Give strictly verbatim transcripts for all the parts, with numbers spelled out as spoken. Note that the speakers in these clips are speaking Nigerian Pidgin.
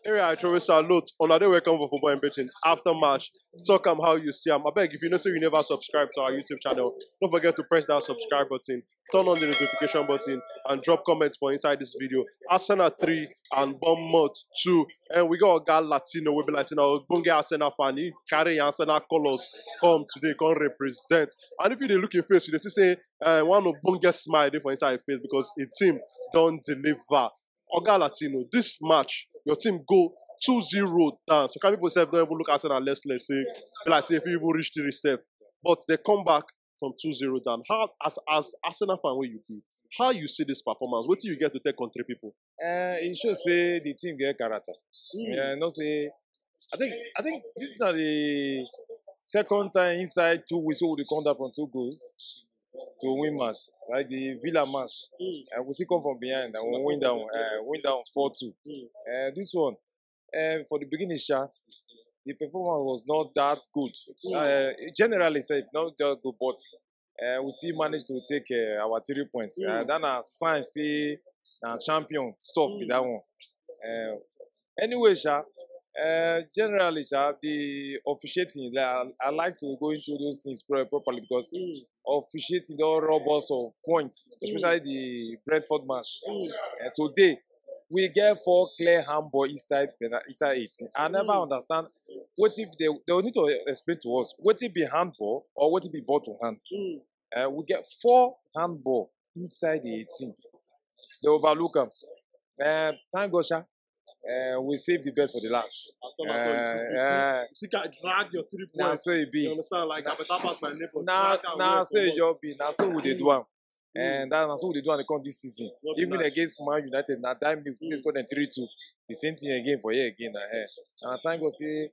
Area I throw salute. Una dey welcome for football in betting. After match, talk am how you see am. I beg, if you know say you never subscribe to our YouTube channel, don't forget to press that subscribe button, turn on the notification button, and drop comments for inside this video. Arsenal three and Bournemouth two. And we got Oga Latino. We be like, you know, Bunge Arsenal fan. He carry Arsenal colors come today, come represent. And if you dey look in face, you dey see say uh, one of Bunge smile dey for inside his face because a team don't deliver. Oga Latino, this match, your team go two zero down. So can people sef don't even look Arsenal less less say be like say if you even reach three sef. But they come back from two zero down. How as as Arsenal fan where you be, how you see this performance? What do you get to take country people? Uh, it shows say the team get character. Mm. Yeah, no say. I think I think this is not the second time inside two weeks we dey come down from two goals to win match, like the Villa match. Mm. And we still come from behind and we win down, uh, win down four two. Mm. Uh, this one, uh, for the beginning, sha, the performance was not that good. Mm. Uh, generally, safe, not that good, but uh, we still managed to take uh, our three points. Mm. Uh, that na sign say na champion stuff mm. be that one. Uh, anyway, sha, uh, generally, sha, the officiating, like, I, I like to go into those things properly because mm. officiating don rob us of points, mm. especially the Brentford match. Mm. Uh, today, we get four clear handball inside inside eighteen. I never mm. understand what if they they need to explain to us what if be handball or what if be ball to hand. Mm. Uh, we get four handball inside the eighteen. They overlook them. Uh, thank God, sha. Uh, we save the best for the last. Uh, uh, you see, can drag your three points. Now so it be. You understand? Like, I better pass my neighbor. Now, now so it just be. Now so we dey do am. Mm. And that's what they do on the come this season. Even against Man United, now that milk mm. scored them three two. The same thing again for here again. Uh, and I thank God say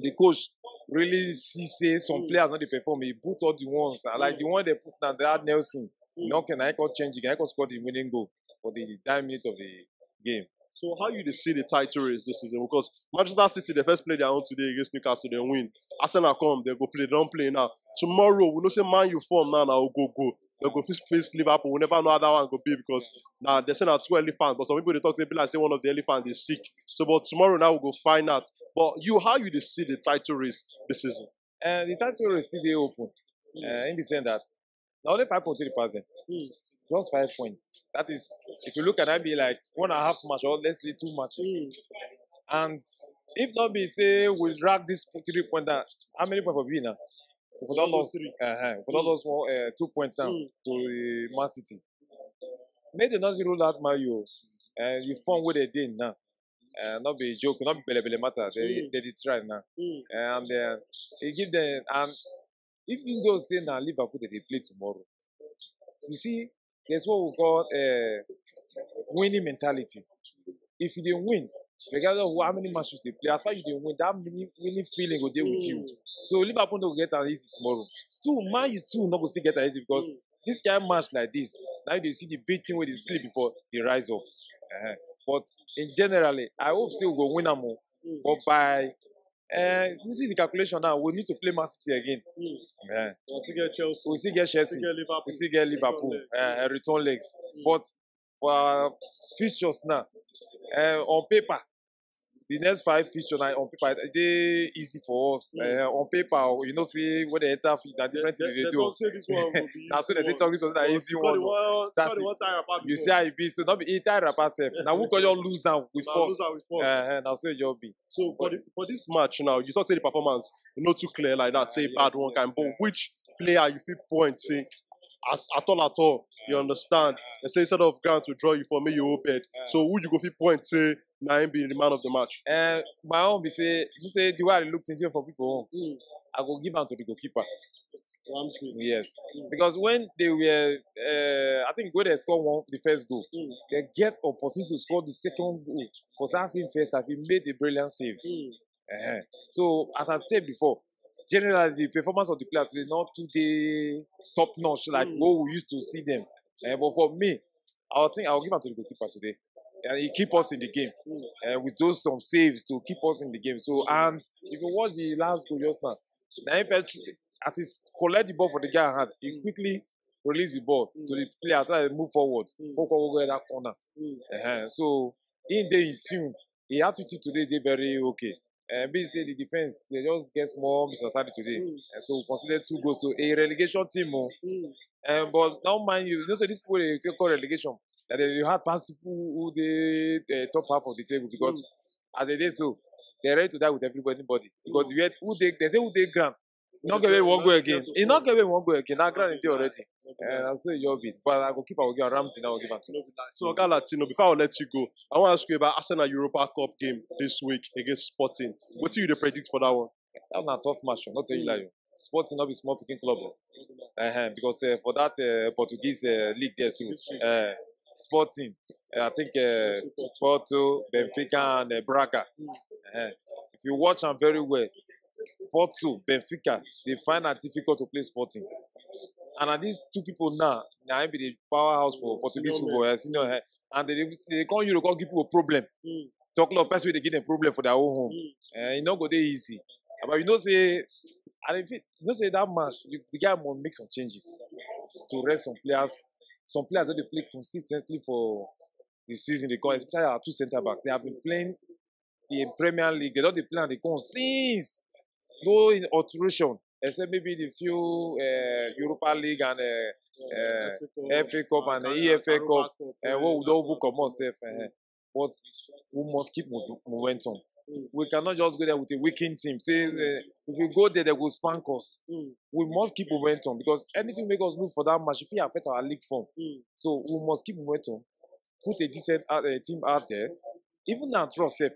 the coach really see say some mm. players not they perform. He put all the ones. I like mm. the one they put now that Nelson. Mm. Nothing I can change again. I can score the winning goal for the nine minutes of the game. So how you dey see the title race this season? Because Manchester City, they first play their own today against Newcastle, they win. Arsenal come, they go play, they don't play now. Tomorrow, we know say Man U form now, now go go. They go face, face Liverpool. We never know how that one go be because now they say now two elephants, but some people they talk they be like say one of the elephants is sick. So, but tomorrow now we go find out. But you, how you dey see the title race this season? Uh, the title race still dey open. Uh, in the sense that na only five point three percent. Mm. Just five points. That is, if you look at that, be like one and a half match or let's say two matches. Mm. And if not be say we drag this three point down, how many points for we now? For that loss, uh-huh. For that loss, one uh, two point down mm. to uh, Man City. Make them not rule out Man U. And you form where they did now. Uh, not be a joke, not be bele bele matter. They mm. they did try now, mm. and uh, they give them and if you don't say now Liverpool that they play tomorrow, you see there's what we call uh, winning mentality. If you didn't win, regardless of how many matches they play, as far as you didn't win, that winning, winning feeling will deal with you. Mm. So Liverpool don't get an easy tomorrow. Still, Man U too not going to get an easy because mm. this kind of match like this, now you see the big thing where they sleep before they rise up. Uh-huh. But in generally, I hope say we go win am. Mm. But by uh, you see the calculation now, we need to play Man City again. Mm. Yeah. We still get Chelsea. We still get Chelsea. We still get Liverpool. We still get Liverpool. Uh, return legs. Mm. But for our fixtures now, uh, on paper, the next five fixtures now on paper they easy for us. Mm. Uh, on paper, you know, see when they enter field, na different thing they do. Now so they say talk this was an easy one. You see how it be. So not be entire rapper self. Now we call you lose am with force. Uh, now so you be. So for the, for this match now, you talk say the performance not too clear like that. Say bad one kind, but which player you feel point say as at all at all you understand? They say instead of ground to draw you for me, you obey. So who you go feel point say na him be the man of the match? Uh, my own be say you say the way I look things for people own. Mm. I go give am to the goalkeeper. Ramsey. Yes, mm. Because when they were, uh, I think when they score one the first goal, mm. They get opportunity to score the second goal for that same first half. He made a brilliant save. Mm. Uh-huh. So as I said before, generally the performance of the players today not too the top notch like mm. What we used to see them. Uh, but for me, I think I'll give it to the goalkeeper today. And he keep us in the game mm. Uh, with those some saves to keep us in the game. So and if you watch the last goal just now, now if I, as he collect the ball for the guy hand, he mm. Quickly release the ball mm. To the player so that he move forward. Mm. Go go go that corner. Mm. Uh-huh. So in the in tune the attitude today dey very okay. Uh, be say the defense, they just get small misunderstanding today. Mm. And so we consider two goals to a relegation team. Oh. Mm. Um, but now, mind you, you know, say these people they take call relegation, that they had pass people who they uh, top half of the table because as they dey so, they're ready to die with everybody, anybody. Because Mm. Yet who they they say who they grant, not get where one go again. He not get where one go again. That grant is there already. And I'll say your bit, but I go keep our game Ramsey now. Give am to. No be lie. So, Oga Latino, before I let you go, I want to ask you about Arsenal Europa Cup game this week against Sporting. What do you dey predict for that one? That na tough match. Not tell you lie. Sporting not be small picking club. Uh-huh, because uh, for that uh, Portuguese uh, league there, so uh, Sporting, uh, I think uh, Porto, Benfica, and uh, Braga. Uh-huh. If you watch them very well, Porto, Benfica, they find it difficult to play Sporting. And are these two people now, now be the powerhouse for Portuguese football, as you know, eh, and they they come Europe, come give people problem. Mm. Talk about person they give them problem for their own home. Mm. Uh, it not go there easy. But you know say, I don't think you know say that match, you, the guy must make some changes to rest some players. Some players that they play consistently for the season. They call especially our two centre back. They have been playing in Premier League. They don't they play and they come since no in alteration, except maybe the few uh, Europa League and uh, uh, F A Cup and the E F A Cup, uh, what we don't book come on safe. Uh, but we must keep mo- momentum. Mm. We cannot just go there with a weakened team. Say uh, if we go there, they will spank us. Mm. We must keep momentum because anything make us lose for that match, if it affect our league form, Mm. so we must keep momentum. Put a decent out, uh, team out there. Even now, draw safe.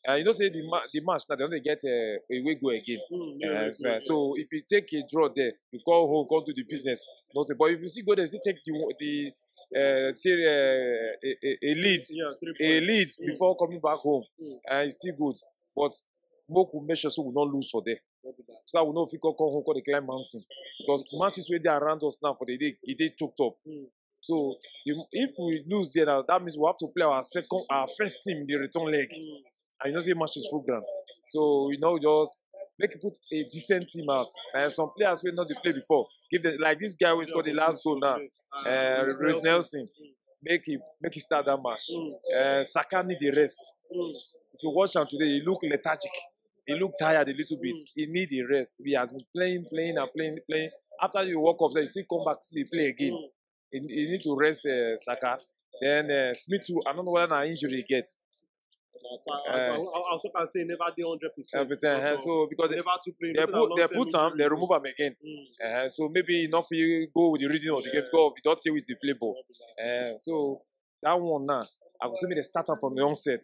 Uh, you know, say the ma- the match now they don't get uh, a way go again. Mm. Uh, so, so if you take a draw there, you call home, come do the business. Nothing. But if you still go there, still take the the uh, till, uh, a, a, a lead, Yeah, three a points. lead Mm. before coming back home, Mm. and it's still good. But make we make sure so we not lose for there. No be lie. So that we know if we can come home, call the climb mountain. Because mountains where they around us now for the day, it they choked up. Mm. So the, if we lose there now, that means we have to play our second, our first team in the return leg. Mm. And you know, say match is full ground. So you know, just make it put a decent team out. And some players will not they play before. Give them like this guy who scored the last goal now, uh, Reiss Nelson. Make it make it start that match. Mm. Uh, Saka need the rest. Mm. If you watch him today, he look lethargic. He look tired a little bit. Mm. He need the rest. He has been playing, playing, and playing, playing. After you walk up, then he still come back to the play again. Mm. He, he need to rest uh, Saka. Then uh, Smith too. I don't know whether na injury he get. I, I, I, I, I talk and say never dey hundred percent. Everything. Uh, so because they, Never to play. they put they put him, they remove him again. Mm. Uh, so maybe he not feel go with the reading of the game because he don't deal with the play ball. Uh, so that one now, I go say make they start am from the onset.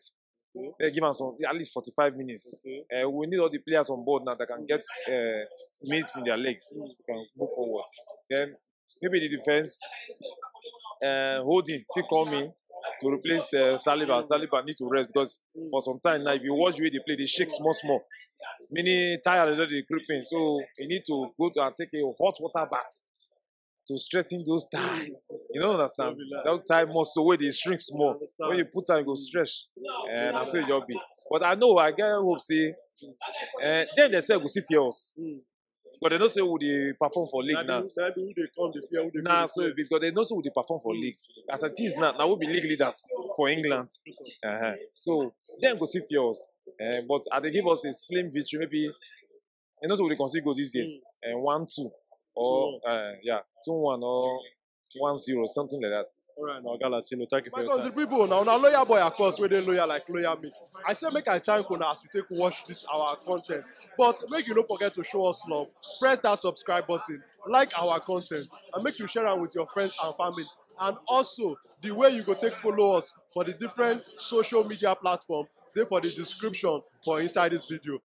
Okay. They give us some, at least forty-five minutes. Okay. Uh, we need all the players on board now that can get uh, meat in their legs, can move forward. Then maybe the defense, uh, Holding, fit come in to replace uh, Saliba. Saliba need to rest because Mm. for some time now, if you watch the way they play, they shake small small. Many tired is already creeping, so you need to go to and take a hot water bath to strengthen those thighs. You don't understand? Don't be lie. That thigh muscle where they shrink I small. Understand. When you put time, you go stretch, and I say you'll be. But I know I get hope say, uh, then they say we see fear us, Mm. but they don't say who they perform for league That now. be, that be who they come, they fear, who they Nah, come, so they fear. Because they know say who they perform for Mm. league. As it is now, now we be league leaders for England. Uh-huh. So then go see fear us, uh, but I they give us a slim victory. Maybe you know so we consider go these days, and one two or uh, yeah, two one or one zero, something like that. All right, now Galatino, thank you for My your country time. People, now now loyal boy, of course, where they loyal like loyal me. I say make I thank you now as you take watch this our content, but make you don't forget to show us love. Press that subscribe button, like our content, and make you share am with your friends and family. And also, the way you go take follow us for the different social media platform, they for the description for inside this video.